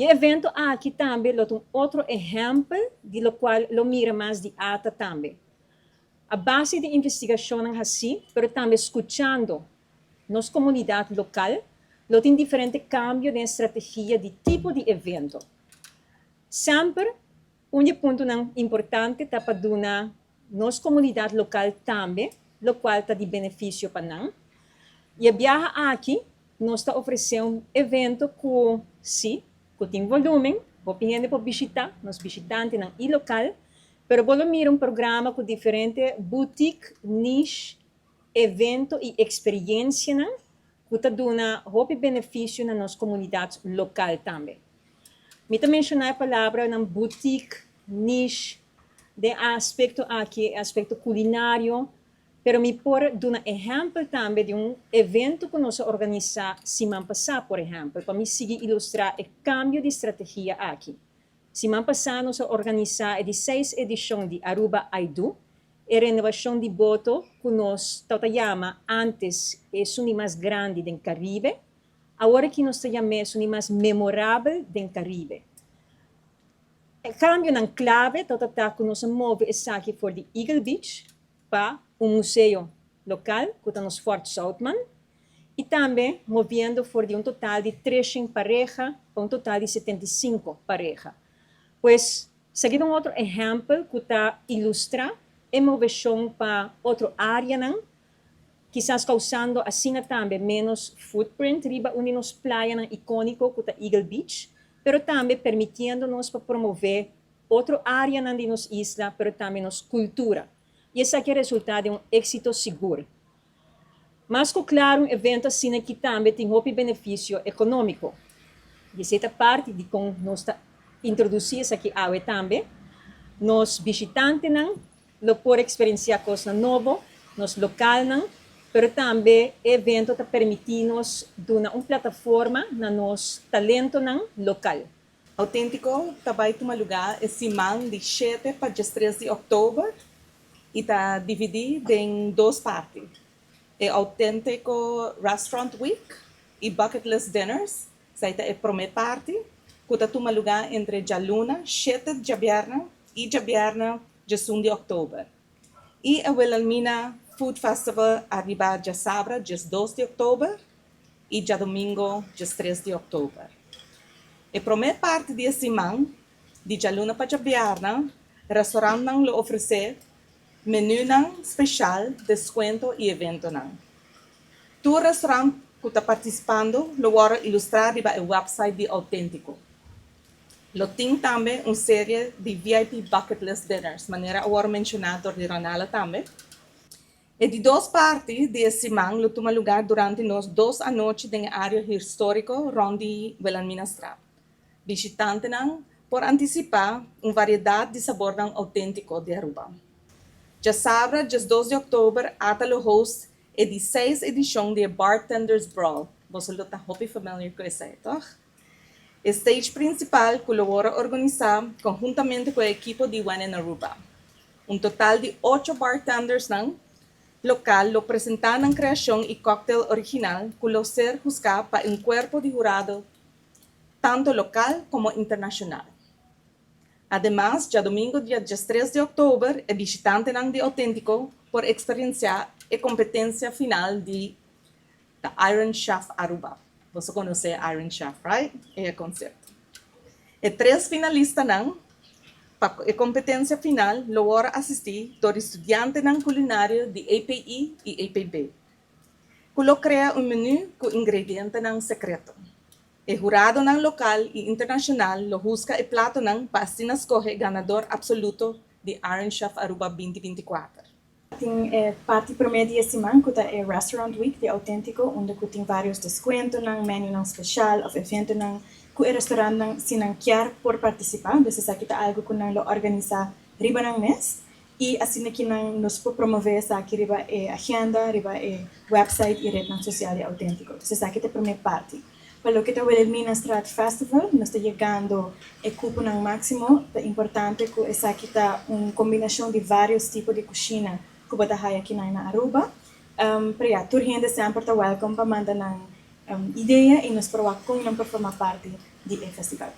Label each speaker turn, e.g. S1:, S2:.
S1: E evento aki tambe lo ta un otro ehempel di locual lo mira mas di ATA tambe. A base di investigacion asina, pero tambe scuchando nos comunidad local, lo tin diferente cambio di strategia di tipo di evento. Semper, un punto importante ta pa duna nos comunidad local tambe, locual ta di beneficio pa nan. Y e biaha aki, nos ta ofreciendo un evento cu, si, cu tin volumen, hopi hende por bishita, nos bishitantenan y local, pero bo mira un programa cu diferente boutique, niche, evento y experiencia, cu ta duna hopi beneficio na nos comunidad local tambe. Mi ta menciona e palabranan boutique, niche, di aspecto aki, aspecto culinario, pero mi por duna ehempel tambe di un evento cu nos a organisa siman pasa, por ehempel, pa mi sigui ilustra e cambio di strategia aki. Siman pasa nos a organisa e di 6 edicion di Aruba I Do, e renobacion di boto cu nos ta yama antes esun mas grandi di Caribe, awor cu nos ta yama esun mas memorabel di Caribe. E cambionan clave ta cu nos a move esaki for di Eagle Beach pa un museo local, cu ta nos Fort Zoutman, y tambe moviendo for di un total di 3 pareha pa un total di 75 pareha. Pues, esaki un otro ehempel cu ta ilustra e movecion pa otro area, kisas causando asina tambe menos footprint riba un di nos playanan iconico cu ta Eagle Beach, pero tambe permitiendo nos pa promove otro area di nos isla, pero tambe nos cultura. Y esaki a resulta den un exito sigur. Mas claro, un evento asina aki tambe tin hopi beneficio economico. Y esey ta parti di con nos ta introduci esaki awe tambe. Nos bishitantenan lo por experiencia cos nobo, nos localnan, pero tambe e evento ta permiti nos duna un plataforma na nos talentonan local.
S2: Autentico ta bay tuma luga e siman di 7 pa 13 di october y ta dividi den dos parti. E Autentico Restaurant Week y Bucket List Dinners, esey ta e prome parti, cu ta tuma luga entre dialuna, 7 di diabierna y diabierna, 1 di october. Y e Wilhelmina Food Festival ariba diasabra, 2 di october, y diadomingo, 3 di october. E prome parti di siman, di dialuna pa diabierna, restaurantnan lo ofrece menunan special, descuento y eventonan. Tur restaurant cu ta participando lo wordo ilustra riba e website di Autentico. Lo tin tambe un serie di VIP bucket list dinners, manera awor menciona di Ronala tambe. E di dos parti di siman lo tuma luga durante nos dos anochi den area historico rond di Wilhelminastraat. Bishitantenan por anticipa un variedad di sabor autentico di Aruba. Diasabra, dia 2 di october, ATA lo host e di 6 edicion di Bartenders Brawl. Bo ta hopi familiar cu esey, toch? E stage principal cu lo wordo organisa conhuntamente cu e ekipo di When in Aruba. Un total di 8 bartendersnan local lo presenta nan creacion y cocktail original cu lo ser husga pa un cuerpo di hurado tanto local como internacional. Ademas, diadomingo, dia 3 di october, e bishitantenan di Autentico por experiencia e competencia final di The Iron Chef Aruba. Bo conoce Iron Chef, right? E concepto. E tres finalistanan pa e competencia final lo asisti door studiantenan culinario di API y APB. Cu lo crea un menu cu ingredientenan secreto. E huradonan local y internacional lo husga e platonan pa asina scoge ganador absoluto di Iron Chef Aruba 2024.
S3: Tin parti prome di siman cu ta e Restaurant Week di Autentico, unda cu tin varios descuentonan, menunan special of eventonan cu e restaurantnan si nan kier por participa. Anto esaki ta algo cu nan lo organisa riba nan mes y asina cu nan nos por promove esaki riba e agenda, riba e website y red social di Autentico. Anto esaki ta e prome parti. Pa loke ta Wilhelminastraat Festival, nos ta yegando e cuponan maximo, ta importante cu esaki ta un combinacion di varios tipo di cushina cu bo ta haya aki na Aruba. Pero ja, tur hende semper ta welcome pa manda nan idea y nos por wak con nan por forma parti. di e festival.